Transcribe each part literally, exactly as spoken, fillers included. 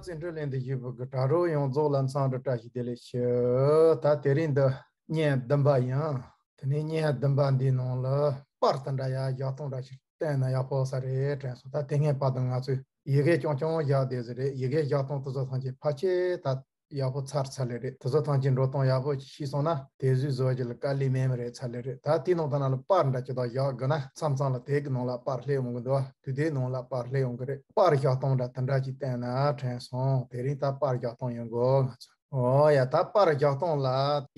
བརྩོན་འགྲུས་ལེན་དུ་ཞུས་པའི་གི་དྲ་གྲོགས་ཡོངས་རྫོགས་ལ་འཚམས་འདྲི་བཀྲ་ཤིས་བདེ་ལེགས་ཞུ། ད་དེ་རིང་འདི་བརྙན་བདུན་པ་ཡིན། དེ་ནས་བརྙན་བདུན་པ་འདིའི་ནང་ལ་པར་དེ་འདྲ་ཡ་བཞག་སྟངས་འདྲ་ཞིག་བསྟན་ན་ཡག་པོ་ས་རེད་དྲན་སོང་། ད་དེ་སྔའི་བར་དུ་ང་ཚོས་ཡི་གེ་རྐྱང་རྐྱང་བཞག་བསྡད་ཟིག་རེད། ཡི་གེ་བཞག་སྟངས་དེ་ཚོ་ཐམས་ཅད་ཕལ་ཆེར་ད་ཡག་པོ་ཚར་ཚར་ལེ་རེད། དེ་ཚོ་ཐམས་ཅད་འགྲོ་སྟངས་ཡག་པོ་ཅིག་ཤེས་སོང་ན་དེ་བཟོས་བཟོ་རྒྱུ་ལ་དཀའ་ལས་མེད་མ་རེད་ཚར་ལེ་རེད། ད་དེའི་ནང་དེ་ནང་ལ་པར་འདྲ་ཅིག་ད་བཞག་དགོས་ན་མཚམས་མཚམས་ལ་དེ་གི་ནང་ལ་པར་སླེབས་ཡོང་གི་འདུག་དུས་དེའི་ནང་ལ་པར་སླེབས་ཡོང་གི་རེད། པར་བཞག་སྟངས་འདྲ་དེ་འདྲ་ཅིག་བསྟན་ན་དྲན་སོང་། དེ་རིང་ད་པར་བཞག་སྟངས་ཡོང་གོ་ང་ཚོ། ཨོ་ཡ། ད་པར་རྒྱག་སྟངས་ལ་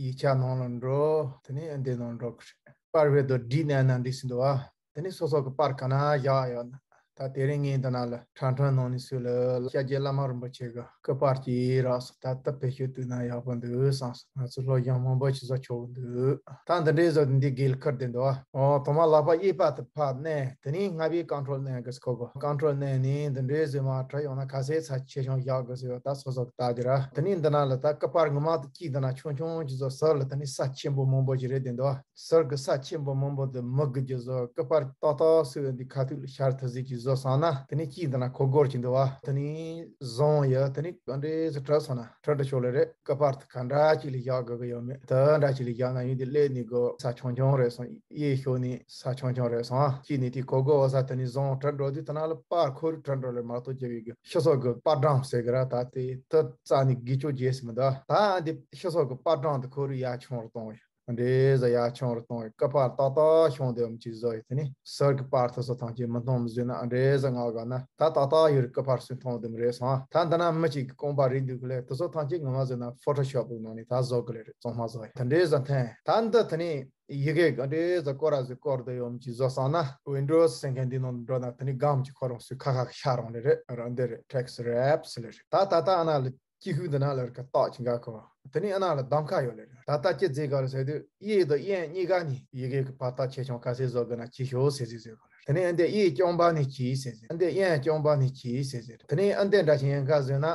ཡིག་ཆ་ནང་ལ་འགྲོ། དེ་ནས་ཨ་འདི་ནང་འགྲོ་གི་རེད། པར་བེད་དུ་བྲིས་ནས་ན་འགྲིག་སྲིད་འདུག་བ། དེ་ནས་སོ་སོ་གི་པར་ག་ན་བཞག་ཡོད་ན། ད་དེ་རིང་ངས་འདི་ན་ལ་ཁྲ་ཁྲ་ནང་ནས་སུ་ལ་སྐྱབས་རྗེ་བླ་མ་རིན་པོ་ཆེ་གི་སྐུ་པར་གྱིས་རག་སོང་། ད་ད་བེད་སྤྱོད་བཏང་ན་ཡག་པོ་འདུག་བསམ་སོང་། ང་ཚོ་སློབ་སྦྱོང་མང་པོ་ཅིག་བཟོ་ཆོག་གི་འདུག་ད་འདི་འདྲའི་བཟོ་འདི་དགེ་ལ་ཁུར་བསྡད་འདུག་བ། ཨོ་ཐོག་མ་ལག་པ་གཡས་པ་དེ་ཕར་མནན། དེ་ནས་སྔ་བའི་ཀོན་ཊོལ་མནན་གི་སྐོར་གོ། ཀོན་ཊོལ་མནན་ནས་འདི་འདྲའི་བཟོས་མ་ཁྲ་ཡོང་ན་ག་ཚད་ཚ་ཆེ་ཆུང་བཞག་དགོས་ཟེར་བ་ད་སོ་སོ་གི་ལྟ་རྒྱུ་ར། དེ་ནས་འདི་ན་ལ་ད་སྐུ་པར་ངོ་མ་དེ་གཅིག་འདི་ན་ཆུང་ཆུང་ཅིག་བཟོ། ཟུར་ལ་དེ་ནས་ས་ཆེན་པོ་མང་པོ་ཅིག་རེད་བསྡད་འདུག་ཟུར་གི་ས་ཆེན་པོ་མང་པོ་དེ་མི་དགོས་རྒྱུ་བཟོ། སྐུ་པར་ཏག་ཏག་སོ་འདི་ཁ་ཐུག་ལ་ཤར་ཐུབ་ཟིག་ཅིག་བཟོ་སོང་ན། དེ་ནས་གཅིག་འདི་ན་གོ་སྐོར་ཅིག་འདུག་བ། དེ་ནས་བཟང་ཡ། དེ་ནས་ག་འདྲས་སུ་བྲིས་སོང་ན་བྲིས་འགྲོ་ཆོག་ལེ་རེད། སྐུ་པར་དེ་ག་འདྲ་ཅིག་ལ་བཞག་དགོས་གི་ཡོད་མེད་དེ་འདྲ་ཅིག་ལ་བཞག་ན་ཡོང་དུས་སླེབས་ནས་གོ་ས་ཆུང་ཆུང་རེད་སོང་། གཡས་ཕྱོགས་ནས་ས་ཆུང་ཆུང་རེད་སོང་། གཅིག་ནས་དེ་གོ་གོ་བ་ས་དེ་ནས་བཟང་བྲིས་འགྲོ་དུས་དེ་ན་ལ་པར་ཁོ་རུ་བྲིས་འགྲོ་ལེ་མ་གཏོགས་རྒྱབ་ཡོད་གི་ཤི་སོགས་གི་པར་སྒྲེང་ཟེར་གི་ར། ད་དེ་དེ་རྩ་ནས་དགེ་ཆོས་རྒྱས་སི་མི་འདུག་ད་འདི་ཤི་སོགས་གི་པར་སྒྲེང་དེ་ཁོ་རུ་ཡར་ཆུང་རུ་གཏོང་ཡོད། འདྲེ་ཟ་ཡར་ཆུང་རུ་གཏོང་བའི་སྐུ་པར་ཏག་ཏག་ཤོང་དེ་འམ་ཅིག་བཟོ་ཡི། དེ་ནི་ཟུར་གི་པར་དེ་ཚོ་ཐམས་ཅད་མི་མཐོང་མི་བཟོས་ན་འདྲེ་ཟ་ང་ག་ན་ད་ཏག་ཏག་ཡོད་རེད། སྐུ་པར་སུས་མཐོང་དེ་མི་རེད་སོང་། ད་འདི་ན་མི་གཅིག་གི་རྐང་པ་རིག་འདུག་གི་ལས་དེ་ཚོ་ཐམས་ཅད་ངོ་མ་བཟོས་ན་ཕོ་ཊོ་ཤོབ་ནང་ནས་ད་བཟོ་གི་ལས་རེད། བཙོང་མ་བཟོ་ཡི་དེ་འདྲེ་ཟ་འཐེན། ད་འདི་དེ་ནི་ཡི་གེ་ག་འདྲེ་ཟ་སྐོར་ར་ཟི་སྐོར་དེ་ཡོད་འམ་ཅིག་བཟོ་སོང་ན་ཝིན་ཌོ་སི་ཟེར་མཁན་འདི་ནང་འགྲོ་ན་དེ་ནི་སྒམ་གྱི་ཁོ་རང་སུས་ཁ་ཁ་ཤ་རང་ལས་རེད། རང་འདི་རེད། ཊེག་སི་རེབ་སི་ལས་རེད། ད་ད་ལྟ་ཨ་ན་ལ། ཅི་ཧུ་འདི་ན་ལར་ཀ་རྟགས་ཅི་འགའ་ཁོ། དེ་ནས་ཨ་ན་ལ་གདམ་ཁ་ཡོད་ལེ་རེད། ད་ལྟ་ཅི་ཟེར་ག་རེ་ཟེར་དུས་གཡས་དང་གཡོན་གཉིས་ཀ་ནས་ཡི་གེ་གི་བར་ཐག་ཆེ་ཆུང་ག་ཚད་བཟོ་དགོས་ན་ཅི་ཤོག་ཟེར་ཟེར་ཟེར་གོ་ལེ། དེ་ནས་ཨ་འདི་གཡས་རྐྱང་པ་ནས་ཅི་ཟེར་ཟེར། ཨ་འདི་གཡོན་རྐྱང་པ་ནས་ཅི་ཟེར་ཟེར། དེ་ནས་ཨ་འདི་འདྲ་ཞིག་ཡན་ག་ཟེར་ན་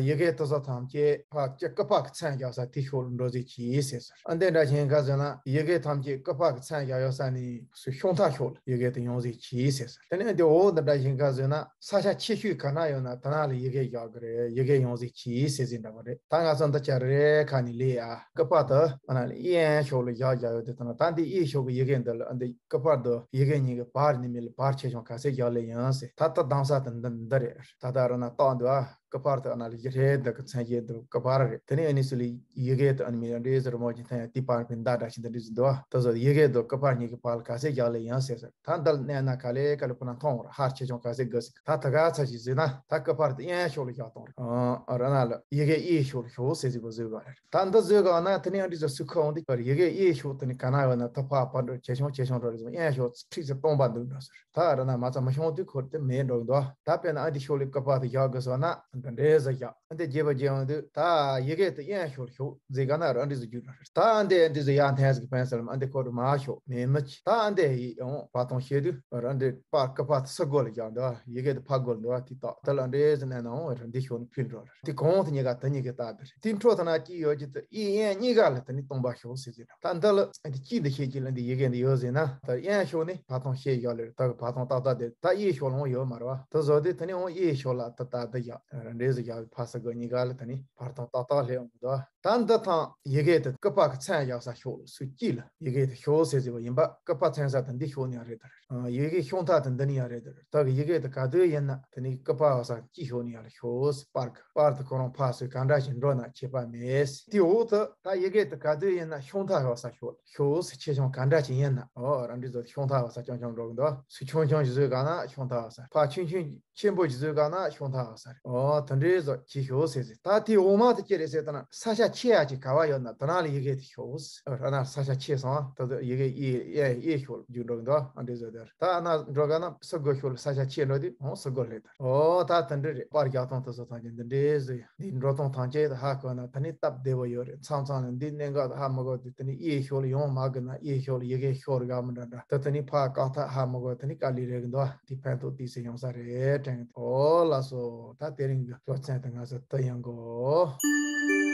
ཡི་གེ་དེ་ཚོ་ཐམས་ཅད་ཕ་ཅི་སྐུ་པར་གི་མཚན་རྒྱག་ས་དེ་ཤོག་ལ་འགྲོ་ཟེར་ཅི་ཟེར་ཟེར། ཨ་འདི་འདྲ་ཞིག་ཡན་ག་ཟེར་ན་ཡི་གེ་ཐམས་ཅད་སྐུ་པར་གི་མཚན་རྒྱག་ཡོད་ས་ནས་སུ་ཤོང་ཐག་ཤོག་ལ་ཡི་གེ་དེ་ཡོང་ཟེར་ཅི་ཟེར་ཟེར། དེ་ནས་ཨ་འདི་འོ་འདི་འདྲ་ཞིག་ཡན་ག་ཟེར་ན། ས་ཆ་ཆེ་ཤོས་ག་ན་ཡོད་ན་དེ་ན་ལ་ཡི་གེ་བཞག་གི་རེད། ཡི་གེ་ཡོང་ཟིག་གྱིས་ཟེར་ཟིན་འདྲ་པོ་རེད། ད་ང་ཚོ་འདི་ཆ་རེ་ཁ་ནས་ལས་ཨ་སྐུ་པར་དུ་ཨ་ན་ལ་གཡས་ཕྱོགས་ལ་བཞག་བཞག་ཡོད་དེ་དེ་ན་ད་འདི་གཡས་ཕྱོགས་ཀྱི་ཡི་གེ་འདི་ལ་འདི་སྐུ་པར་དུ་ཡི་གེ་གཉིས་ཀྱི་བར་ནི་མི་ལ་བར་ཆེ་ཆུང་ག་ཚད་བཞག་ལེ་ཡིན་ཟེར། ད་ལྟ་གདམ་ས་དེ་འདི་འདི་རེད། ད་ལྟ་ར་ན་རྟགས་འདུག་ཨ། སྐུ་པར་དུ་ཨ་ན་ལ་ཡི་རེད་འདི་གི་མཚན་བརྒྱད་འདི་སྐུ་པར་རེད། དེ་ནས་ཨ་ནི་སུ་ལ་ཡི་གེ་དུ་ཨ་ནི་མི་འདྲེ་ཟེར་མོ་ཅིག་ཐན་ཡ་དེ་པར་པའི་མདའ་འདྲ་ཞིག་འདི་འདྲི་ཟིན་འདུག་ཨ། དེ་ཚོ་ཡི་གེ་དུ་སྐུ་པར་གཉིས་ཀྱི་བར་ལ་ག་ཚད་བཞག་ལེ་ཡིན་ཟེར་ཟེར། ད་འདི་ལ་མནན་ན་ག་ལེ་ག་ལེ་ཁོ་ན་མཐོང་བར་ཧར་ཆེ་ཆུང་ག་ཚད་དགོས་ཟེར། ད་ད་ག་ཚ་ཞིག་ཟེར་ན་ད་སྐུ་པར་དེ་གཡས་ཕྱོགས་ལ་བཞག་གཏོང་རེད། ཨ་ར་ན་ལ་ཡི་གེ་གཡས་ཕྱོགས་ལ་ཤོག་ཟེར་ཟེར་བ་བཟོས་ག་རེད། ད་འདི་བཟོས་ག་ན་དེ་ནས་ཨ་འདྲི་ཟེར་སུ་ཁ་འོང་དེ་ཡི་གེ་གཡས་ཕྱོགས་དེ་ནི་ག་ན་ཡོད་ན་ད་ཕ་བར་འགྲོ་ཆེ་ཆུང་ཆེ་ཆུང་འགྲོ་རེད་ཟེར། གཡས་ཕྱོགས་ཁྲིག་ཟེར་སྟོང་པ་འདུག་འགྲོ་ཟེར། ད་ར་ན་མ་ཚ་མ་ཤོང་དུས་ཁོར་དེ་མེད་འགྲོ་གི་འདུག་ད་དཔེར་ན་ཨ་འདི་ཤོག་ལེ་སྐུ་པར་དེ་བཞག་དགོས་ཟེར་ན་འདི་འདྲའི་ཟེར་བཞག་ཨ་འདི་རྒྱས་པ་རྒྱས་འོང་དུས་ད་ཡི་གེ་དེ་གཡས་ཕྱོགས་ལ་ཤོག་ཟེར་ག་ན་ར་འདྲི་ཟེར་རྒྱུ་རེད། ད་ཨ་འདི་འདི་ཟེར་ཡ་འཐེན་ཟིག་ཕན་སལ་མ་ཨ་འདི་ཁོ་རུ་མ་ཤོག་མེད་མི་ཅི། ད་ཨ་འདི་ཡི་ཡང་བ་ཐོང་ཤེས་དུས་ར་འདི་པར་ཀ་པར་ས་སྒོ་ལ་བཞག་འདུག་ཡི་གེ་དེ་ཕ་སྒོ་ལ་འདུག་དེ་དག་དེ་ལ་འདྲེ་ཟེར་ནས་ནའང་ར་འདི་ཤོག་ནི་ཕུལ་འགྲོ་ར་དེ་གོང་དེ་གཉིས་ཀ་དེ་གཉིས་ཀའི་རྟགས་དེ་རེད། དེ་འཕྲོ་ཐ་ན་གཅིག་ཡོད་ཀྱི་དེ་ཨི་ཨེན་གཉིས་ཀ་ལ་དེ་ནི་སྟོང་པ་ཤོག་ཟེར་ཟེར་ར། ད་འདི་ལ་འདི་གཅིག་འདི་ཤེས་ཀྱི་ལ་འདི་ཡི་གེ་འདི་ཡོད་ཟེར་ན་ད་ཡན་ཤོག་ནི་བར་སྟོང་ཤེས་ཡོད་ལེ་རེད། ད་གི་བར་སྟོང་ཏག་ཏག་དེ་ད་ཡི་ཤོག་ལོང་ཡོད་མ་རེད་བ། དེ་བཟོ་དུས་དེ་ནི་འོང་ཡི་ཤོག་ལ་ད་ད་འདི་ཡག་ར་འདྲེ་ཟེར་ཡག་ཕ་ས་གི་གཉིས་ཀ་ལ་དེ་ནི་བར་སྟོང་ཏག་ཏག་ལྷེ་འོང་གི་འདུག་ད་འདི་ཐང་ཡི་གེ་དེ་སྐུ་པར་གི་མཚན་ཡག་ས་ཤོག་ལ་སུ་གཅིག་ལ་ཡི་གེ་དེ་ཤོག་ཟེར་ཟེར་བ་ཡིན་པ་སྐུ་པར་མཚན་ས་དེ་འདི་ཤོག་ནི་ཡང་རེད་དར། ཡི་གེ་ཤོང་ཐག་དེ་འདི་ནི་ཡང་རེད་དར། ད་གི་ཡི་གེ་དེ་ག་དུས་ཡིན་ན་དེ་ནི་སྐུ་པར་བ་ས་གཅིག་ཤོག་ནི་ཡང་ལ་ཤོག་ཟེར། པར་གི་པར་དེ་ཁོ་རང་ཕ་སུ་ག་འདྲ་ཞིག་འགྲོ་ན་ཁྱད་པར་མེད། དེ་འོག་ཏུ་ད་ཡི་གེ་དེ་ག་དུས་ཡིན་ན་ཤོང་ཐག་བ་ས་ཤོག་ལ་ཤོག་ཟེར། ཆེ་ཆུང་ག་འདྲ་ཞིག་ཡིན་ན་ཨོ་རང་འདྲི་ཚོ་ཤོང་ཐག་བ་ས་ཆུང་ཆུང་འགྲོ་གི་འདུག་སུ་ཆུང་ཆུང་ཞིག་བཟོས་ག་ན་ཤོང་ཐག་བ་ས། ཕ་ཆུང་ཆུང་ཆེན་པོ་ཞིག་བཟོས་ག་ན་ཤོང་ཐག་བ་ས་རེད། ཨོ་དེ་འདྲའི་བཟོ་ཅི་ཤོག་ཟེར་ཟེར། ད་དེའི་འོག་མ་དེ་ཅི་རེད་ཟེར་ད་ན་ས་ཆ་ཆེ་ཡ་ཅིག་ག་བ་ཡོད་ན་དེ་ན་ལ་ཡི་གེ་དེ་ཤོག་ཟེར། ཨ་ན་ས་ཆ་ཆེ་སོང་ད་དེ་ཡི་གེ་ཨེ་ཨེ་ཨེ་ཤོག་རྒྱུ་འགྲོ་གི་འདུག་ཨ་འདྲའི་བཟོ་དེ་རེད། ད་ཨ་ན་འགྲོ་ག་ན་ས་སྒོ་ཤོག་ལ་ས་ཆ་ཆེ་འགྲོ་དུས་ཨོ་ས་སྒོ་ལྷེ་དར། ཨོ་ད་དེ་འདྲ་རེད། པར་རྒྱག་སྟངས་དེ་ཚོ་ཐམས་ཅད་འདི་འདྲའི་བཟོ་ཡ། འདི་འགྲོ་སྟངས་ཐམས་ཅད་ཧ་གོ་ན་ད་ནི་སྟབས་བདེ་བོ་ཡོད་རེད། མཚམས་མཚམས་ལ་འདི་གནད་འགག་ཧ་མ་གོ་དུས་ད་ནི་གཡས་ཤོག་ལ་ཡོང་མ་དགོས་ན་གཡས་ཤོག་ལ་ཡི་གེ་ཤོག་རེ་ག་མི་འདྲ་འདྲ་ད་ད་ནི་ཕ་བཀག་ཐག་ཧ་མ་གོ་ད་ནི་དཀའ་ལས་རེད་གི་འདུག་དེ་ཕན་ཐོགས་དེ་སེ་ཡོང་ས་རེད་དྲན་གི་འདུག་ཨོ་ལགས་སོ། ད་དེ་རིང་གི་སློབ་ཚན་དེ་ང་ཚོ་ད་ཡོང་གོ།